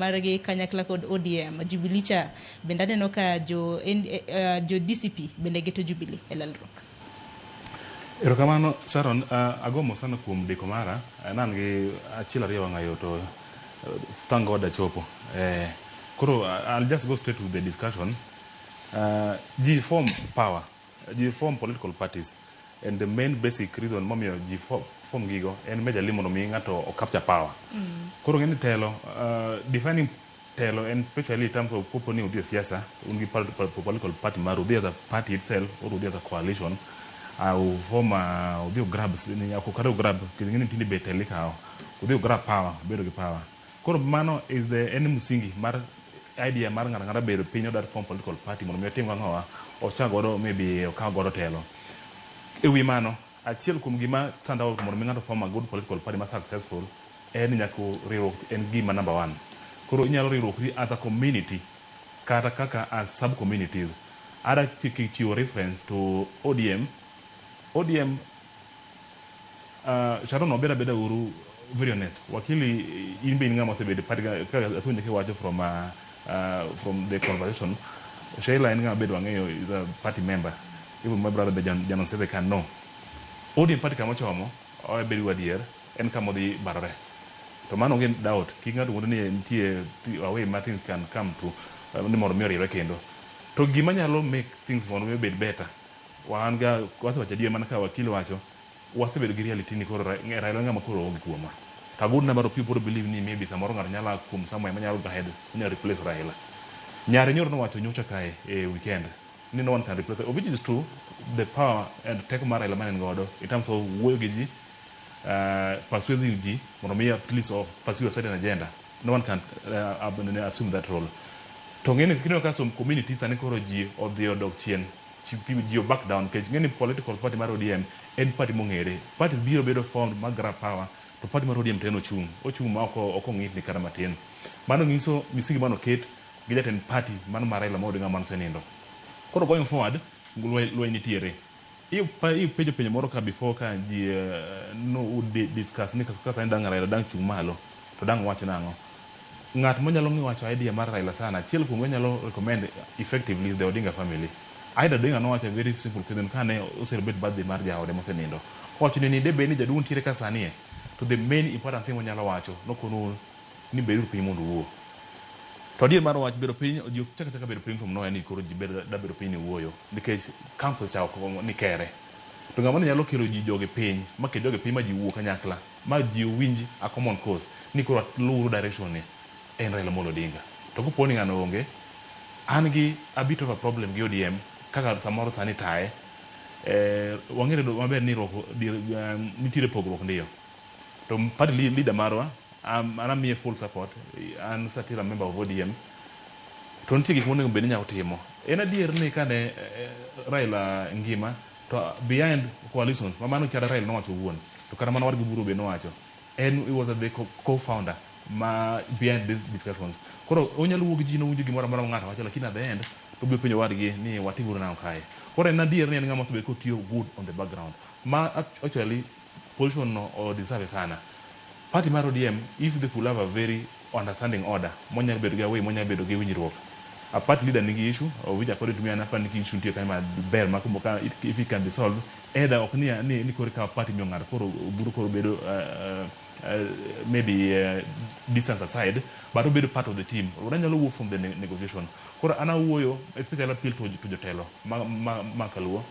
Margi kanyakla kod ODM. Jubilee cha bende aneno ka jo DCP bende geto Jubilee e lalruok. Erokamano, Sharon, agomo sana kuom deko mara, nan gi achiel ariyo wang'ayo to thank God achopo. Koro I'll just go straight to the discussion. Ji form power, ji form political parties, and the main basic reason momiyo ji form gigo en majorly mondo mi ng'ato o capture power. Koro ng'eni telo, defining telo and especially in terms of kopo ni udhi e siasa, un gi political party maru, udhi as a party itself or udhi as a coalition, uform, udhi ugrab, ok kata ugrab, ng'eni tinde be telo ikawo, udhi ugrab power, ubedo gi power. Koro mano is the en msingi mar idea mar ng'ato ang'ata bedo piny odar form political party mondo mi otim ang'owa, ochak godo, maybe okaw godo telo. E wi mano, achiel kuom gima stand out mondo mi ng'ato form a good political party ma successful en ni nyaka riwruok en gima number one. Koro inyalo riwruokri as a community kata kaka as sub communities. Ada chiwo reference to ODM. ODM, Sharon, wabed abeda uru very honest. Wakili, in be in ng'ama osebedo e party kaka asewinjo kiwacho from the conversation. Sheila en ng'ama bende wang'eyo is a party member. Even my brother be Janon Sese can know. ODM party kama ochomo, wabed adier, en kama odhi barore. To mano onge doubt, kik ng'ato wuond ni nitie a way ma things can come to ni mondo mi oriwre kendo. To gima nyalo make things mondo mi obed better, wan ga wasewacho adier mana ka wakili wacho, wasebedo gi reality ni koro Raila ng'ama koro onge kuomwa. To a good number of people believe ni maybe samoro ng'ato nyalo a kuom somewhere manyalo go ahead, manyalo replace Raila. Nyare nyoro nowacho nyocha kae e weekend ni no one can replace, of which is true, the power and teko mar Raila mane en godo in terms of wuoyo gi ji, persuading ji mondo mi at least of pursue a certain agenda. No one can assume that role. To ng'eni kineno ka some community sani koro ji odhi odok chien, ji o back down nikech ng'eni political party mar ODM en party mong'ere. Parties biro bedo formed mag grab power, to party mar ODM to en ochung'. Ochung' ma ok ong'ikni kata matin. Mano nyiso misingi manoket gi jatend party mano mar Raila Amolo Odinga manosenindo. Koro going forward, lweny nitiere. Ipenjo penjo moro ka before ka ji no discuss ni ka sani dang' Raila dang' chung' malo to dang' wach nang'o. Ng'at manyalo wacho idea mar Raila sana, achiel kuom nyalo recommend effectively is the Odinga family. Ida Odinga nowacho a very simple question kane o celebrate birthday mar jaode mosenindo. Owacho ni debed ni jaduong' nitiere ka sani e, to the main important thing monyalo wacho nokonu ni beduru piny mondo uwuo. To adier mar wach bedo piny, ji ok chak achaka bedo piny from nowhere ni koro ji da bedo piny ni wuoyo nikech councils cha ok ni kere. To ng'ama ne nyalo kelo ji jogi piny, ma kel jogi piny ma ji wuo kanyakla, ma ji owinj a common cause ni koro luwuru direction ni en Raila Amolo Odinga. To kopo ni ng'ano onge, an gi a bit of a problem gi ODM kaka samoro sani taye. Wang'ere maber ni rwako nitiere pogruok ndiyo. To party leader marwa, an amiye full support, an still a member of ODM. To nitie gik monego bed ni nyalo timo. En adier ni kane Raila ngima, to behind coalitions, ma mano kata Raila nowacho owuon, to kata mana wadgi Buru be nowacho, en he was the co-founder ma behind these discussions. Koro onyalo wuo gi ji nowinjo gimoro amora ma ng'ato wacho, lakini at the end to obiro penjo wadgi ni watimuru nang'o kae. Koro en adier ni en ng'ama osebedo kotiyo good on the background. Ma actually position no o deserve sana. Party mar ODM, if they could have a very understanding order, monyalo bedo gi away, monyalo bedo gi winjruok. A party leader nigi issue, of which according to me an aparo ni issue nitie kanyo maber ma ka if it can be solved, either ok ni koro ikawo party miyo ng'ato koro oburu koro bedo maybe distance aside, but obedo part of the team. Onyalo wuok from the negotiation. Koro an awuoyo, especially appeal to jotelo ma kaluo,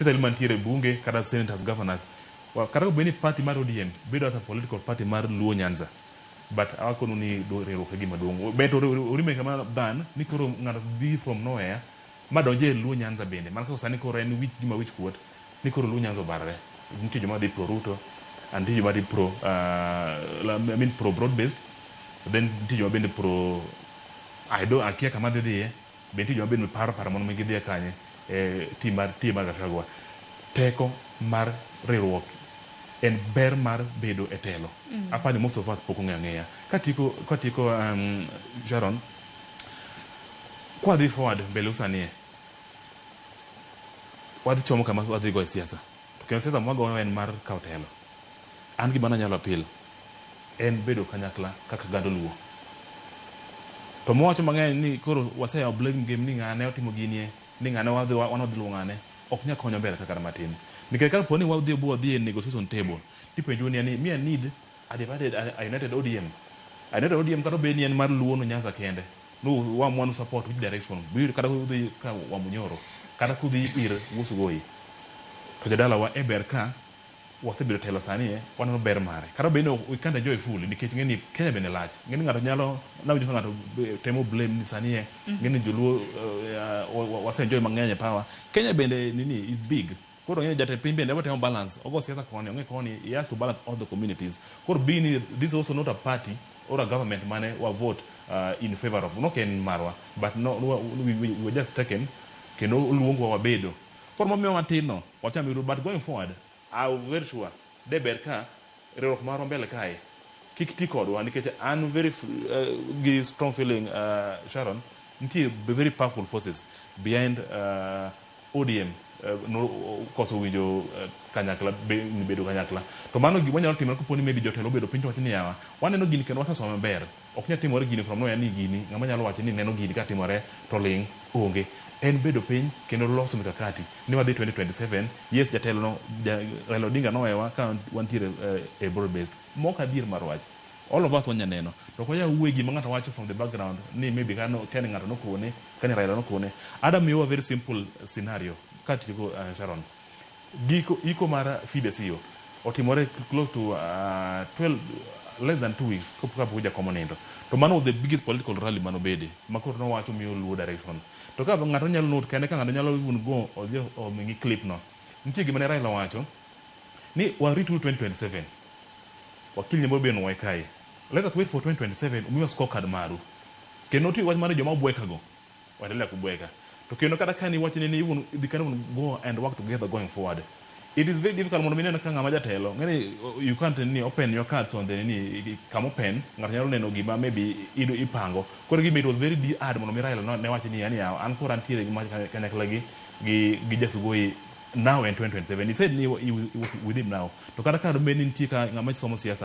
especially mantiere bunge kata senators, governors. Well, kata obed ni party mar ODM bedo as a political party mar Luo Nyanza, but awakono ni riwruok e gima duong'. Bet orime kamano than ni koro ng'ato dhi from nowhere ma donje e Luo Nyanza bende. Mana kaka sani koro en wich gima wich kuot ni koro Luo Nyanza obarore. Nitie joma dhi pro Ruto, and nitie joma dhi pro, I mean pro broad based, then nitie joma bende pro I don't akia kama dhi dhiye, be nitie joma bende paro paro mondo mi gidhi kanye e team mar Gachagua. Teko mar riwruok en ber mar bedo e telo. Apani most of us pok ong'eyo ang'eya. Katieko, Sharon, kwadhi forward mbele sani e, wadhi chomo kama wadhi go e siasa. To kendo siasa mwagoyo en mar kawo telo. An gima nanyalo appeal en bedo kanyakla kaka oganda Luo. To mowacho mang'eny ni koro waseyawo blame game ni ng'ane otimo ginie, ni ng'ane wadhi wan wadhi luwo ng'ane, ok nyal konyo mbele kaka matin. Nikech ka po ni wadhi wadhi e negotiation table, tipenjo ni me I need a divided a united ODM. A united ODM kata obed ni en mar Luo no Nyanza kende. No wa want support which direction. Biro kata kudhi ka Wamunyoro, kata kudhi ir Wusugoi. To jadalawa e ber ka wasebedo telo sani e waneno ber mare. Kata obedo ni we can't enjoy fully nikech ng'e ni Kenya bende lach. Ng'e ni ng'ato nyalo nawinjo ka ng'ato temo blame ni sani e ng'e ni joluo wase enjoy mang'eny e power. Kenya bende nini is big. Koro ng'e ni jatend piny bende temo balance. Ogo siasa koni, ong'e koni, he has to balance all the communities. Koro being this is also not a party or a government mane wa vote in favor of. Nok en marwa, but no, we were just taken kendo oluongwa wabedo. Koro momiyo matin no, wacham yudo, but going forward, I'm very sure de ber ka riwruok marwa mbele kae kik ti kodwa nikech an very gi strong feeling, Sharon, nitie very powerful forces behind ODM no, koso winjo kanyakla bedo kanyakla. To mano gima nyalo timore kapo ni maybe jotelo obedo piny to wacho ni yawa waneno gini kendo wasesome maber. Ok nyal timore gini from nowhere ni gini ng'ama nyalo wacho ni neno gini katimore to ling' onge. En bedo piny kendo loso mikakati ni wadhi 2027. Yes, jatelo no Raila Odinga nowewa ka wantiere e broad based. Mok adier mar wach. All of us wanya neno. To ok wanyal wuoye gima ng'ato wacho from the background ni maybe kano kane ng'ato nokone, kane Raila nokone. Adam miyowa very simple scenario katieko, Sharon. Giko iko mar Phoebe Asiyo otimore close to 12, less than 2 weeks kapok jakom onindo. To mano was the biggest political rally manobede ma koro nowacho miyo Luo direction. To ka ng'ato nyalo note kende ka ng'ato nyalo even go odhi omigi clip no. Nitie gima ne Raila wacho ni warit 2027. Wakil Nyambo be nwoye kae. Let us wait for 2027 umiwa scorecard maru. Kendo nitie wach mar joma obweka go. Waendelea kubweka. To kendo kata ka niwacho ni even they can even go and work together going forward. It is very difficult mondo mineno ka ng'ama jatelo. Ng'eni you can't ni open your cards on the ni kama open ng'ato nyalo neno gima maybe ido ipango. Koro gima it was very hard mondo mi Raila no ne wach ni yani an koro antiere gi kanyakla gi Jasugoi now in 2027. He said ni he was with him now. To kata ka bed ni nitie ka ng'ama somo siasa.